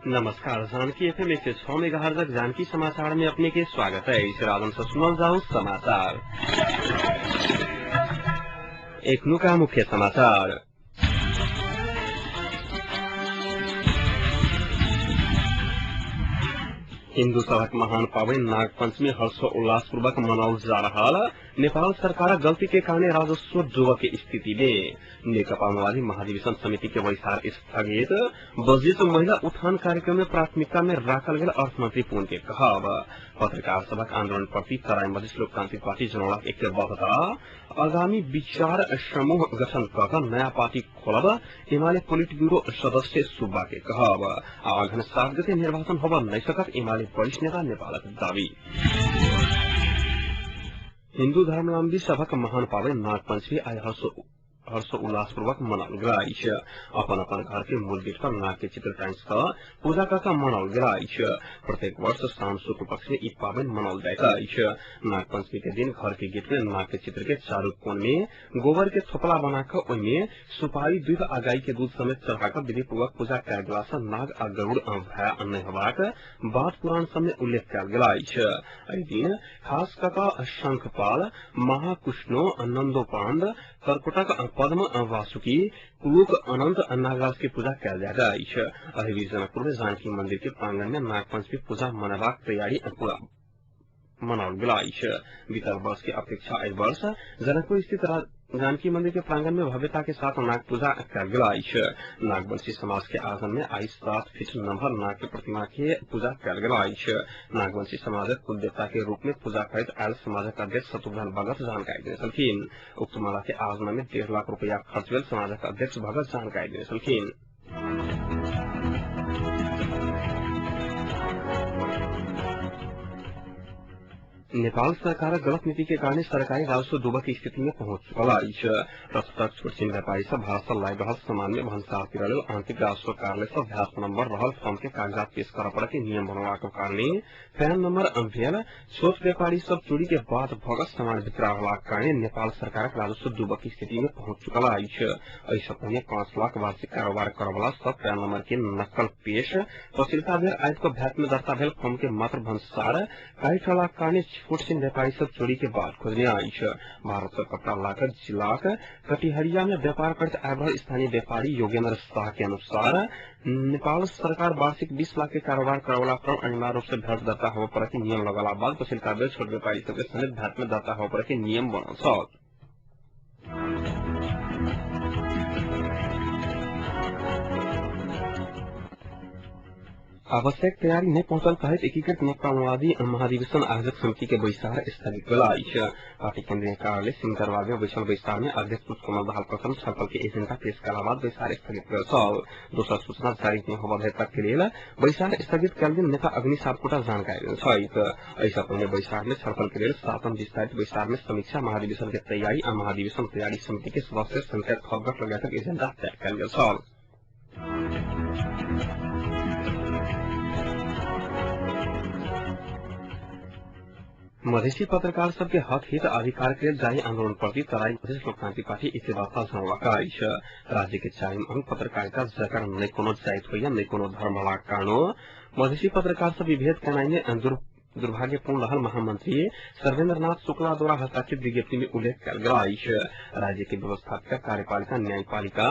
नमस्कार, Janaki FM 106 megahertz Janaki समाचार में अपने के स्वागत है। इस राजन से सुनल जाओ समाचार। एखनुका मुख्य समाचार। हिन्दू सभक महान पावनि नाग पंचमी हर्षोल्लास पूर्वक मनाओल जा रहा। नेपाल सरकार गलती के कारण राजस्व डूबक के स्थिति में नेकपा माओवादी महाधिवेशन समिति के बैसार स्थगित। बजेट महिला उत्थान कार्यक्रम में प्राथमिकता में राखल गेल अर्थमंत्री पुन के कहब। पत्रकार सभक आंदोलन प्रति तराई मधेश लोकतांत्रिक पार्टी जनौलक एकबद्धता। आगामी विचार समूह गठन कऽ नयाँ पार्टी खोलब एमाले पोलिट ब्यूरो सदस्य सुब्बा के कहब। अघन 7 गते निर्वाचन होब नै सकत एमाले वरिष्ठ नेता नेपालक दावी। हिन्दू धर्मावलम्बी सभक महान पावनि नाग पंचमी आइ हर्षोल्लासपूर्वक मनाओल गेल अछि। अपन अपन घर के मूल गेट पर नाग के चित्र टाँगि कऽ पूजा कऽ मनाओल गेल अछि। प्रत्येक वर्ष साउन शुक्ल पक्ष में ई पावनि मनाओल जाइत अछि। नाग पंचमी के दिन घर के गेट में नाग के चित्र के चारू कोण में गोबर के थोपला बना कऽ ओहि में सुपारी, दूध आ गाय के दूध समेत चढ़ा कऽ विधिपूर्वक पूजा कयल गेला सँ नाग आ गरुड़ भय नहि होबाक बात पुराण सब में उल्लेख कयल गेल अछि। एहि दिन खास कऽ कऽ शंखपाल, महाकुष्णो, नंदोपांड, कर्कोटक, पद्म, वासुकी, कुलूक, अनंत नागराज के पूजा कयल जाइत अछि। एहि बीच जनकपुर में जानकी मंदिर के प्रांगण में नाग पंचमी पूजा मनेबाक तैयारी पूरा मनाओल गेल अछि। बीतल वर्ष के अपेक्षा एहि वर्ष जनकपुर स्थित जानकी मंदिर के प्रांगण में भव्यता के साथ नाग पूजा कयल गेल अछि। नागवंशी समाज के आंगन में आइ 7 फीट नम्हर नाग के प्रतिमा के पूजा कयल गेल अछि। नागवंशी समाजक कुल देवता के रूप में पूजा करैत आयल समाजक अध्यक्ष शत्रुघ्न भगत जानकारी देने छलखिन। उक्त मेला के आयोजना में 1.5 लाख रुपया खर्च भेल समाजक अध्यक्ष भगत जानकारी देने छलखिन। नेपाल सरकारक गलत नीति के कारण सरकारी राजस्व डूबक स्थिति में पहुंच चुकल अछि। प्रस्तुत छोटछिन व्यापारी सब भारत से लाबि रहल सामान में भन्सार तिरऽ लेल आंतरिक राजस्व कार्यालय से भ्यास नंबर रहल फॉर्म के कागजात पेश करऽ पड़े के नियम बनबाक कारणे पैन नंबर भेल छोट व्यापारी सब चोरी के बाद भऽ सामान बिक्रा रहलाक कारणे नेपाल सरकारक राजस्व डूबक स्थिति में पहुंच चुकल अछि। एहि सँ पहिने 5 लाख वार्षिक कारोबार करऽ वाला सब पैन नंबर के नकल पेश पछिलका बेर आबि कऽ भ्याट में दर्ता भेल फॉर्म के मात्र भन्सार काटि रहलाक कारणे छोटछिन व्यापारी सब चोरी के बात खोजने अछि। भारत से कपड़ा लाकर जिलाक कटिहरिया में व्यापार करैत आबि रहल स्थानीय व्यापारी योगेंद्र शाह के अनुसार नेपाल सरकार वार्षिक 20 लाख के कारोबार करवाला फर्म अनिवार्य रूप से भ्याट दर्ता होबय पड़े के नियम लगला बाद पछिलका बेर छोट व्यापारी सबके समेत भ्याट में दर्ता होबय पड़े के नियम बनल छल। आवश्यक तैयारी नहि पहुंचल कहैत एकीकृत नेकपा माओवादी महाधिवेशन आयोजक समिति के बैसार स्थगित भेल अछि। पार्टी केंद्रीय कार्यालय सिंहदरबार में बैसल बैसार में अध्यक्ष पुष्पकमल दाहाल प्रचण्ड छलफल के एजेंडा पेश कयला बाद बैसार स्थगित भेल छल। दोसर सूचना जारी नहि होबय धरि तक के लेल बैसार स्थगित कयल गेल नेता अग्नि सापकोटा जानकारी देने छथि। एहि सँ पहिने बैसार में छलफल के लेल 7म विस्तारित बैसार में समीक्षा, महाधिवेशन के तैयारी आ महाधिवेशन तैयारी समिति के सदस्य संख्या थपघट लगायतक एजेंडा तय कयल गेल छल। मधेसी पत्रकार सबके हक हित अधिकार के लेल जारी आंदोलन प्रति तराई मधेस लोकतांत्रिक पार्टी एकबद्धता जनौलक अछि। राज्य के चारिम अंग पत्रकारिता जकर नहि कोनो जाति होइया नहि कोनो धर्म रहलाक कारण मधेसी पत्रकार सब विभेद केनाइ में दुर्भाग्यपूर्ण रहल महामंत्री सर्वेन्द्रनाथ शुक्ला द्वारा हस्ताक्षरित विज्ञप्ति में उल्लेख कयल गेल अछि। राज्य के व्यवस्थापिका, कार्यपालिका, न्यायपालिका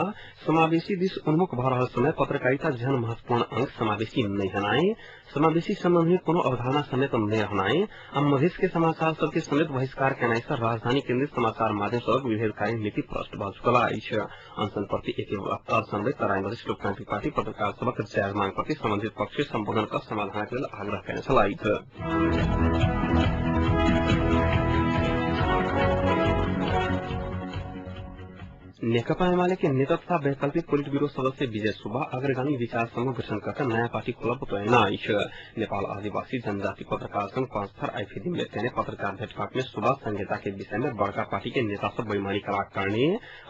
समावेशी दिस उन्मुख भऽ रहल समय पत्रकारिता जेहन महत्वपूर्ण अंग समावेशी नहि हेनाइ, समावेशी संबंध में कोनो अवधारणा समेत नहि रहनाइ आ मधेश के समाचार सबके समेत बहिष्कार केनाइ सँ राजधानी केन्द्रित समाचार माध्यम सभक विभेदकारी नीति भ्रष्ट भऽ चुकल अछि। अनशन प्रति एकबद्धता जनबैत तराई मधेश लोकतांत्रिक पार्टी पत्रकार सभक जायज मांग प्रति संबंधित पक्ष के संबोधन कऽ समाधान के लेल आग्रह केने छलथि। नेकपा एमाले के नेता तथा वैकल्पिक पोलिट ब्यूरो सदस्य विजय सुब्बा अग्रगामी विचार समूह गठन करके नयाँ पार्टी खोलब बतौने अछि। नेपाल आदिवासी जनजाति पत्रकार संघ 5 थर आइफेदी में केने पत्रकार भेटघाट में सुब्बा संहिता के विषय में बड़का पार्टी के नेता सब बेईमानी कलाक कारणे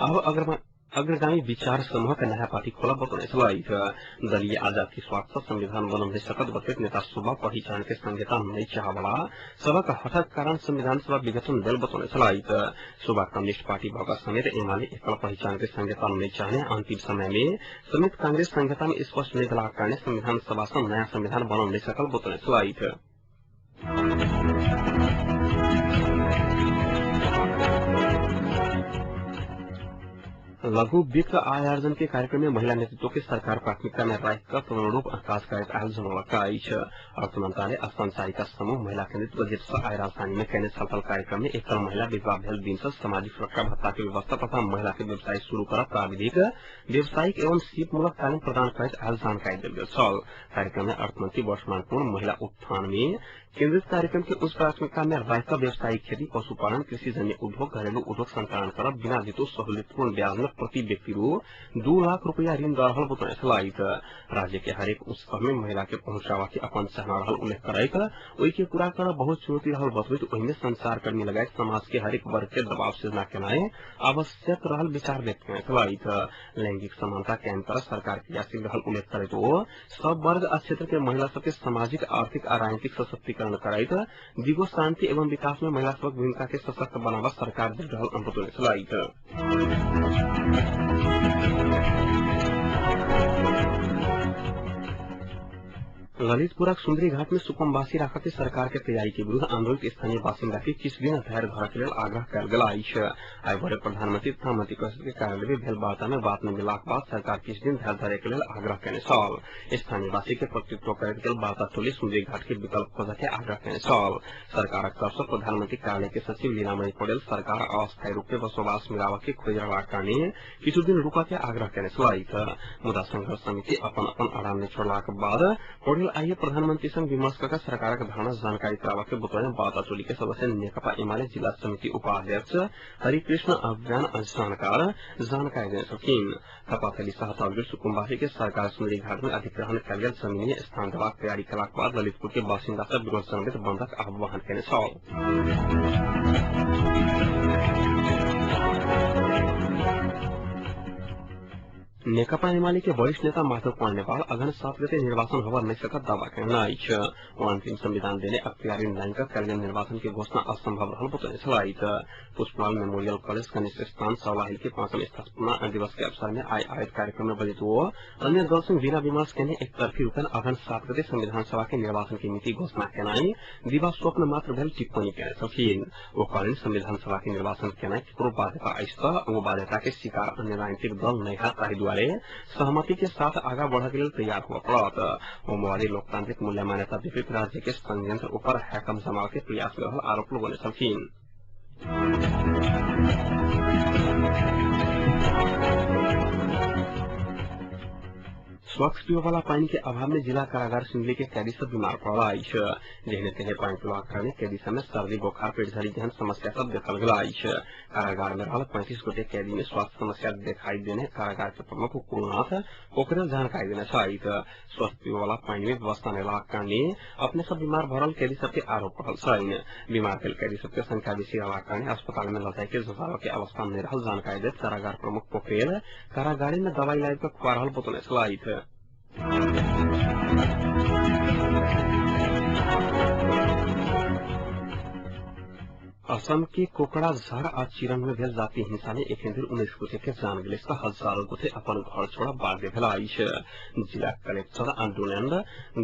अब अग्रगामी विचार समूह के नयाँ पार्टी खोलब बतौने छलथि। दलीय आजाद स्वार्थ से संविधान बनल नहीं सकत बतैत नेता सुब्बा पहिचान के संहिता नहीं चाहवाला सबक हठक कारण संविधान सभा विघटन भेल बतौने छलथि। सुब्बा कम्युनिस्ट पार्टी भएका समेत एमाले एकल पहिचान के संहिता नहीं चाहने अंतिम समय में समेत कांग्रेस संहिता में स्पष्ट नहीं भेलाक कारणे संविधान सभा से नयाँ संविधान बनल नहीं सकल बतौने छलथि। लघु वित्त आय आर्जन के कार्यक्रम में महिला नेतृत्व के सरकार प्राथमिकता में राखि कऽ तदनुरूप काज करैत आयल जनौलक अछि। अर्थ मंत्रालय आ संचालिका समूह महिला केन्द्रित बजट से आइ राजधानी में केने छलफल कार्यक्रम में एकल महिला विधवा भेल दिन से सामाजिक सुरक्षा भत्ता के व्यवस्था तथा महिला के व्यवसाय शुरू कर प्राविधिक व्यावसायिक एवं सीपमूलक तालिम प्रदान करैत आयल जानकारी देल गेल छल। कार्यक्रम में अर्थमंत्री वर्षमान पूर्ण महिला उत्थान में केन्द्रित कार्यक्रम के उच्च प्राथमिकता में राखि कऽ व्यावसायिक खेती, पशुपालन, कृषिजन्य उद्योग, घरेलू उद्योग संचालन करब बिना जितो सहूलियतपूर्ण ब्याज में प्रति व्यक्ति रू 2 लाख रुपया ऋण दऽ रहल बतौने छलथि। राज्य के हरेक उत्सव में महिला के पहुंचावा के अपन चाहना रहल उल्लेख करैत ओहि के पूरा करब बहुत चुनौती रहल बतबैत ओहि में संचारकर्मी लगायत समाज के हरेक वर्ग के दबाव सिर्जना केनाइ आवश्यक रहल विचार व्यक्त केने छलथि। लैंगिक समानता कायम कर सरकार क्रियाशील रहल उल्लेख करैत ओ सब वर्ग आ क्षेत्र के महिला सबके सामाजिक, आर्थिक आ राजनीतिक सशक्तिकरण करैत दिगो शान्ति एवं विकास में महिला सबक भूमिका के सशक्त बनावा सरकार दृढ़ रहल बतौने छलथि। ललितपुरक सुन्दरी घाट में सुकुम्बासी राखऽ के सरकार के तैयारी के विरूद्ध आंदोलित स्थानीय बासिन्दा के किछु दिन धैर्य धरऽ के लेल आग्रह कयल गेल अछि। आइ भोरे प्रधानमंत्री तथा मंत्री परिषद के कार्यालय में भेल वार्ता में बात नहि मिललाक बाद सरकार किछु दिन धैर्य धरय के लेल आग्रह केने छल। स्थानीयवासी के प्रतिनिधित्व करैत गेल वार्ता टोली सुन्दरी घाट के विकल्प खोजऽ के आग्रह केने छल। सरकारक तरफ सँ प्रधानमंत्री कार्यालय के सचिव लीलामणि पौडेल सरकार अस्थायी रूप में बसोबास मिलाबऽ के खोजि रहलाक कारणे किछु दिन रुकऽ के आग्रह केने छलथि। मुदा संघर्ष समिति अपन अपन आराम नहि छोड़लाक बाद पौडेल आइए प्रधानमंत्री संग विमर्श कऽ सरकारक धारणा जानकारी कराबऽ के बतौने वार्ता टोली के सदस्य नेकपा एमाले जिला समिति उपाध्यक्ष हरिकृष्ण अभियान जानकार जानकारी देने छलखिन। थपाथली सह सुकुम्बासी के सरकार सुन्दरी घाट में अधिग्रहण कयल गेल जमीन में स्थान देबाक तैयारी केलाक बाद ललितपुर के बासिन्दा सब विरोध जनबैत बंदक आह्वान केने छल। नेकपा एमाले के वरिष्ठ नेता माधव कुमार नेपाल अघन 7 गते निर्वाचन होब नहि सकत दावा केने अछि। ओ अंतिम संविधान देने अख्तियारी लाइन कयल गेल निर्वाचन के घोषणा असंभव रहल बतौने छलथि। पुष्पलाल मेमोरियल कॉलेज कनिष्ठ स्थान सौलाहिल के 5म स्थापना दिवस के अवसर में आइ आयोजित कार्यक्रम में बजैत ओ अन्य दल संग बिना विमर्श केने एकतर्फी रूपेण अघन 7 गते संविधान सभा के निर्वाचन के मिति घोषणा केनाइ दिवा स्वप्न मात्र भेल टिप्पणी केने छलखिन। ओ कहलनि संविधान सभा के निर्वाचन केनाइ केकरो बाध्यता अछि त ओ बाध्यता के शिकार अन्य राजनीतिक दल नहि हैत, ताहि दुआरे सहमति के साथ आगा बढ़ऽ के लेल तैयार हुअ पड़त। माओवादी लोकतांत्रिक मूल्य मान्यता विपरीत राज्य के संयंत्र ऊपर हैकम जमाव के प्रयास में रहल आरोप लगौने छलखिन। स्वच्छ पीबऽ पानि के अभाव में जिला कारागार सिंधुली के कैदी सब बीमार पड़ल अछि। जेहने तेहने पानि पीबाक कारणे कैदी सब में सर्दी, बोखार, पेट झड़ी जेहन समस्या सब देखल गेल अछि। कारागार में रहल 35 गोटे कैदी में स्वास्थ्य समस्या देखाई देने कारागार के प्रमुख कुलनाथ पोखरेल जानकारी देने छथि। स्वस्थ पीबऽ वाला पानि में व्यवस्था नहि रहलाक कारणे अपने सब बीमार भऽ रहल कैदी सब के आरोप रहल छनि। बीमार भेल कैदी सब के संख्या बेसी रहलाक कारणे अस्पताल में लऽ जाय के जजाबऽ के अवस्था नहि रहल जानकारी दैत कारागार प्रमुख पोखरेल कारागारे में दवाई लाबि कऽ खुआ रहल बतौने छलथि। असम के कोकराझार आ चिरंग में भेल जातीय हिंसा में एखन धरि 19 गोटे के जान गेल अछि त हजारों गोटे अपन घर छोड़ बाध्य भेल अछि। जिला कलेक्टर डोनाल्ड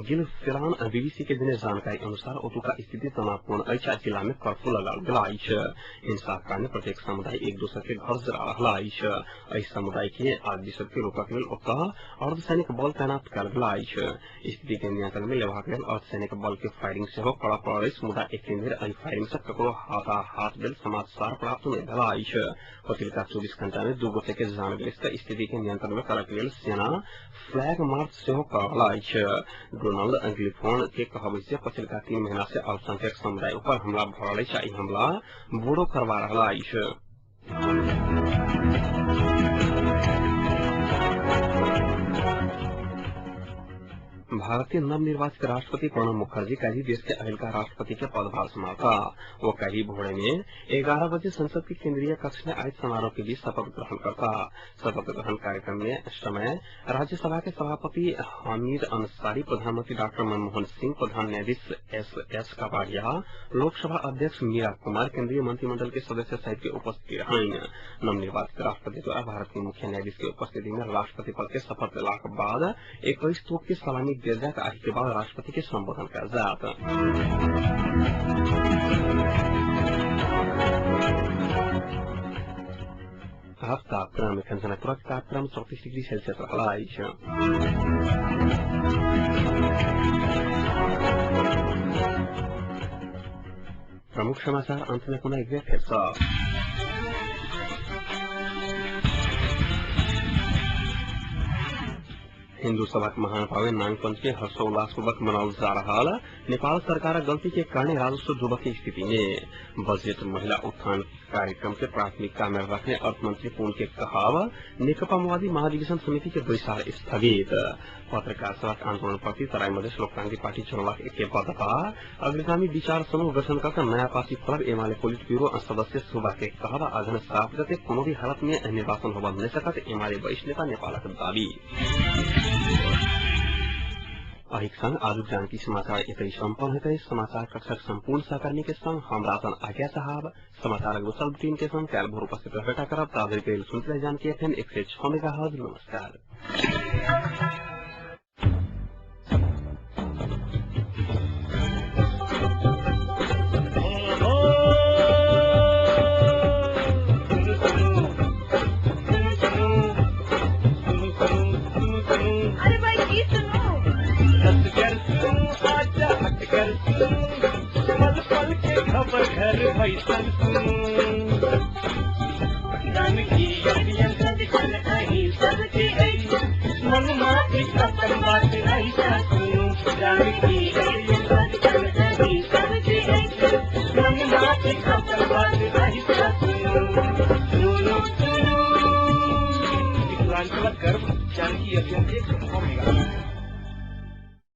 गिलफेरान बीबीसी के देने जानकारी अनुसार ओतुका स्थिति तनावपूर्ण अछि आ जिला में कर्फ्यू लगाओल गेल अछि। हिंसा के कारणे प्रत्येक समुदाय एक दोसर के घर जरा रहल अछि। एहि समुदाय के आदमी सब के रोकक लेल ओतऽ अर्धसैनिक बल तैनात कयल गेल अछि। स्थिति के नियंत्रण में लेबाक लेल अर्धसैनिक बल के फायरिंग सेहो करऽ पड़ल अछि, मुदा एखन धरि एहि फायरिंग सँ ककरो हाथ भेल समाचार प्राप्त नहि भेल अछि। पछिलका 24 घंटा में 2 गोटे के जान गेल अछि त स्थिति के नियंत्रण में करक लेल सेना फ्लैग मार्च सेहो कऽ रहल अछि। डोनाल्ड गिलफोर्न के कहब अछि जे पछिलका 3 महीना से अल्पसंख्यक समुदाय ऊपर हमला भऽ रहल अछि आ ई हमला बोडो करवा रहल अछि। भारतीय नवनिर्वाचित राष्ट्रपति प्रणब मुखर्जी काल्हि देश के अहिलका राष्ट्रपति के पदभार सम्हालता। वो काल्हि भोरे में 11 बजे संसद के केंद्रीय कक्ष में आयोजित समारोह के बीच शपथ ग्रहण करता। शपथ ग्रहण कार्यक्रम में समय राज्यसभा के सभापति हामिद अंसारी, प्रधानमंत्री डॉक्टर मनमोहन सिंह, प्रधान न्यायाधीश एस एस कपाड़िया, लोकसभा अध्यक्ष मीरा कुमार, केंद्रीय मंत्रिमंडल के सदस्य सहित के उपस्थिति रहन। नवनिर्वाचित राष्ट्रपति द्वारा भारत के मुख्य न्यायाधीश की उपस्थिति में राष्ट्रपति पद के शपथ लेलाक बाद 21 तोप के सलामी दिया जात। आहि के बाद राष्ट्रपति के संबोधन कयल जात। आब तापक्रम। एखन जनकपुरक तापक्रम 34 डिग्री सेल्सियस रहल अछि। प्रमुख समाचार अंत में पुनः एक बेर फेर सँ। हिन्दू सभक महान पावन नाग पंचमी हर्षोल्लासपूर्वक मनाओल जा रहा। नेपाल सरकारक गलती के कारण राजस्व डूबक स्थिति में बजट महिला उत्थान कार्यक्रम के प्राथमिकता में रखने अर्थमंत्री पूर्ण के कहब। नेकपा माओवादी महाधिवेशन समिति के बैसार स्थगित। पत्रकार सभक आंदोलन प्रति तराई मधेश लोकतांत्रिक पार्टी चुनाव एकबद्धता। अग्रगामी विचार समूह गठन कर नयाँ पार्टी खोलब एमाले पोलिट ब्यूरो सदस्य सुबा के कहब। अघन 7 गते कोनो भी हालत में निर्वाचन होब नहीं सकत एमाले वरिष्ठ नेता नेपालक दावी। अहिक संग आजुक जानकी समाचार एतै सम्पन्न होतै। समाचार कक्षक सम्पूर्ण सहकर्मी के संग हम राजन आज्ञा साहब समाचारक दोसर टीम के संग काल्हि भोर उपस्थित रहबे करब। ताधरि के लेल सुनते रही जानकी एफएम 106 मेगाहर्ट्ज। नमस्कार। मिथिलांचलक गर्व जानकी एफएम।